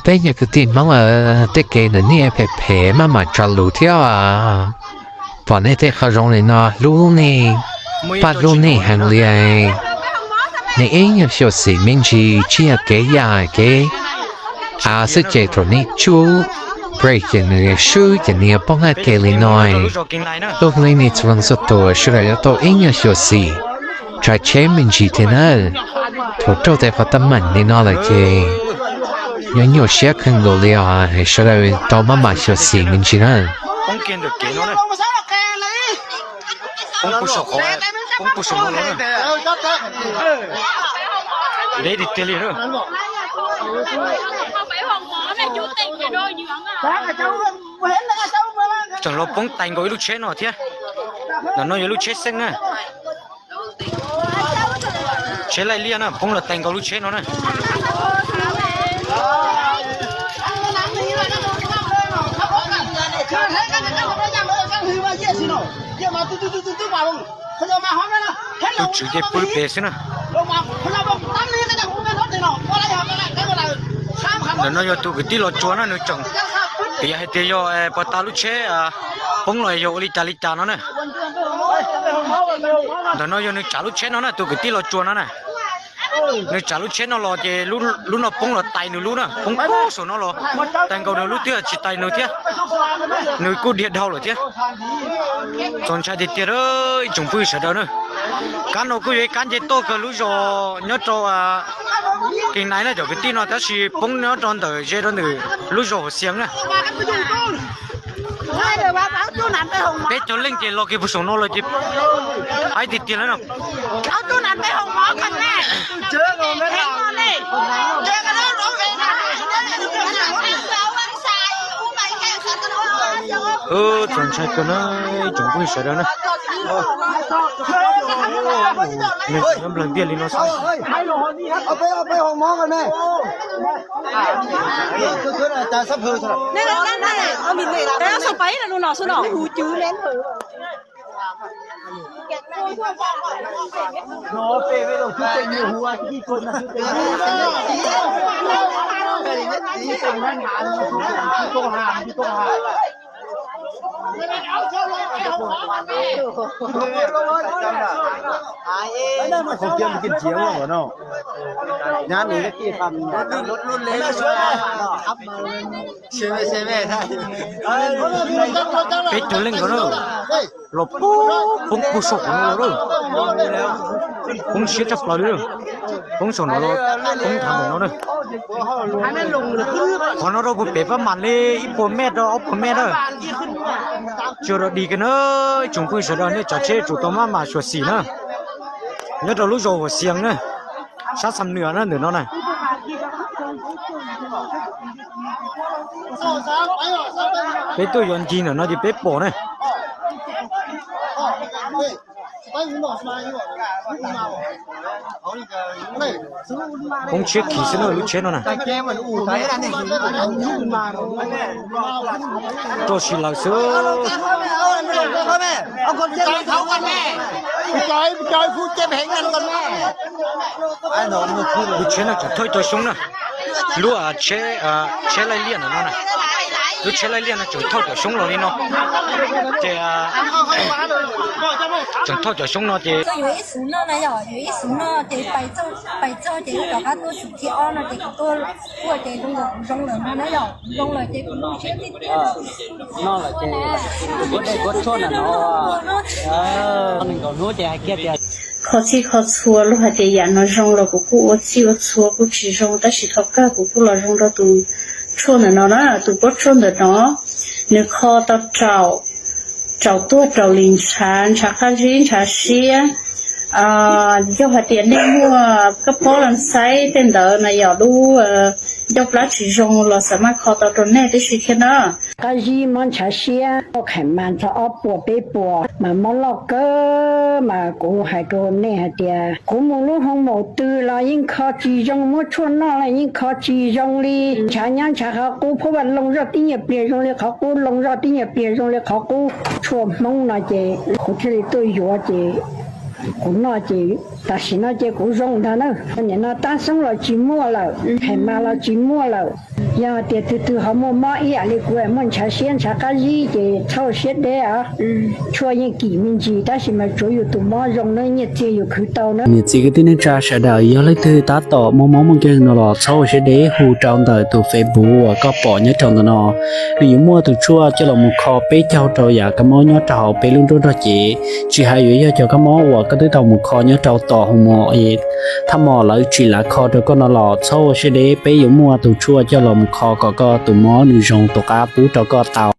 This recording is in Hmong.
Peb nyuag kwv tij Hmoob, tej kev ntawm nej phem phem maj mam tso lus thiab. Pom nej tej qhov zoo li no hlub nej, paj hlub nej heev li. Nej ib nyuag xyuam xim me ntsis tsis yog kev yam kev av xwb ces thaum nej tsub brake ces nws swb ces nws yuav poob haj ke li no. Tus hlub nej txhua leej txhua tus sawv daws yuav tau ib nyuag xyuam xim tsav tsheb me ntsis thiab nawb. Thaum raug tej qhov teeb meem li no lawm ces yuav nyuaj siab kawg nkaus li os, sawv daws tau maj mam xyuam xim me ntsis na. Tseem los poob tais nkaus ib lub tsheb no thiab. Ntawm no yog lub tsheb xeeb na. Tsheb laij liaj na, poob los tais nkaus lub tsheb no na. Tus tswv ces pw pem xwb na. Ntawm no yog tus kwv tij Los Tsuas na, nws tseem piav hais tias yog puas tas lub tsheb poob los yog ua li cas li cas no na. Ntawm no yog nws tsav lub tsheb no na, tus kwv tij Los Tsuas no na. Nws tsav lub tsheb no los ces lub no poob los tais nws lub na, poob poob saum no los tais nkaus nws lub twb tsis tais nws thiab. Nws kuj dhia dhau lawm thiab. Txaus ntshai tiag tiag ib tsoom phooj ywg sawv daws na. Kab no kuj yog ib kab nce tuaj kawg lub zos nyob rau Kees Nais na cov kwv tij no, tab sis poob nyob rau ntawm ze rau ntawm lub zos Huam Xias na. Peb cov leej ces los kiag puag saum no lawm ces pib tiag tiag lawm no. Txaus ntshai kawg na ib tsoom phooj ywg sawv daws na. Neeg nyob nplawg ntiaj li no xwb. Peb tug leej nkawd na, los poob poob puag saum qhov no los, poob siab tshaj plaws li, poob saum no los, poob thav ntawm no na. Qhov no rau puag pem pab mam li ib puas mej rau ob puas mej na. Tsis rau dig kiag na, ib tsoom phooj ywg sawv daws nej tsav tsheb tsum tau maj mam xyuam xim na. Nyob rau lub zos Huam Xias na, sab Xam Nwm na ntawm no na. Peb tuaj yuav ncig ntawm no ces peb pom na. Poob tshiab kis xwb na lub tsheb no na. Roj si lawm xwb. Lub tsheb no tseem thauj cov xyoob na. Lub tsheb laij liaj ntawm no na, lub tsheb laij liaj no tseem thauj cov xyoob los li no. Ces tseem thauj cov xyoob no ces yuav ib xuv noj na yom, yuav ib xuv noj ces pais txog ces wb rov qab tuaj xuv thib ob no ces kuv tuaj tuaj ces zoo nkaus kuv zoo lawm no na yom, kuv zoo lawm ces kuv zoo siab tiag tiag. Noj lawm ces kuv kuab dej kuab tshuaj ntawm no. Nees nkaum hnub ces hais kiag tias kho txhij kho txhua luag hais tias yam no zoo los kuv kuj ua txhij ua txhua kuj tsis zoo, tab sis thaum kawg kuv kuj los zoo rau tus tshuaj ntawm no na, tus kuab tshuaj ntawm no nws kho tau raum, raum tuag raum li ntshav, ntshav qab zib ntshav siab. Yog hais tias nej muaj kab pob los xaib tej ntawd na yom, lub ncauj plab tsis zoo los xav mas kho tau rau nej tib si thiab na. Qab zib mob ntshav siab, qhov mas txog ob puas peb puas mas mob loj kawg mas kuv hais rau nej hais tias kuv mus lub hoo maum twg los yeej kho tsis zoo, muab tshuaj noj los yeej kho tsis zoo li. Ntshav nyab ntshav qhov qub, phuab vaj loog zoj tib nyuag pliag zoo li qhov qub, loog zoj tib nyuag pliag zoo li qhov qub. Tshuaj Hmoob no ces kuv thiaj li tuaj yuav ces kuv noj ces tam sim no ces kuv zoo ntag na. Nim no tab xoob los tsis muaj lawm, phem mas los tsis muaj lawm. Yog tias tus twg ho muaj mob ib yam li kuv muaj ntshav siab ntshav qab zib ces txhob ua siab deb os. Tshuaj yeej kim me ntsis tab sis mas tsuav yus tus mob zoo nawb, nyiaj txiag yus khwv tau nawb. Niam txiv kwv tij neej tsa sawv daws, yog leej twg tab tom muaj mob muaj nkeeg no los txhob ua siab deb, hu rau ntawm tus Facebook uas koj pom nyob rau ntawm no. Nws yuav muaj tus tshuaj coj los mus kho peb caug rau yam kab mob nyob rau hauv peb lub nruab nrog cev. Tsis hais yuav yog cov kab mob uas koj twb tau mus kho nyob rau tom hoo mos es thaj mos lawv tsis lav kho rau koj no los txhob ua siab deb, peb yuav muaj tus tshuaj coj los mus kho kom koj tus mob nws zoo tus qab pub rau koj tau.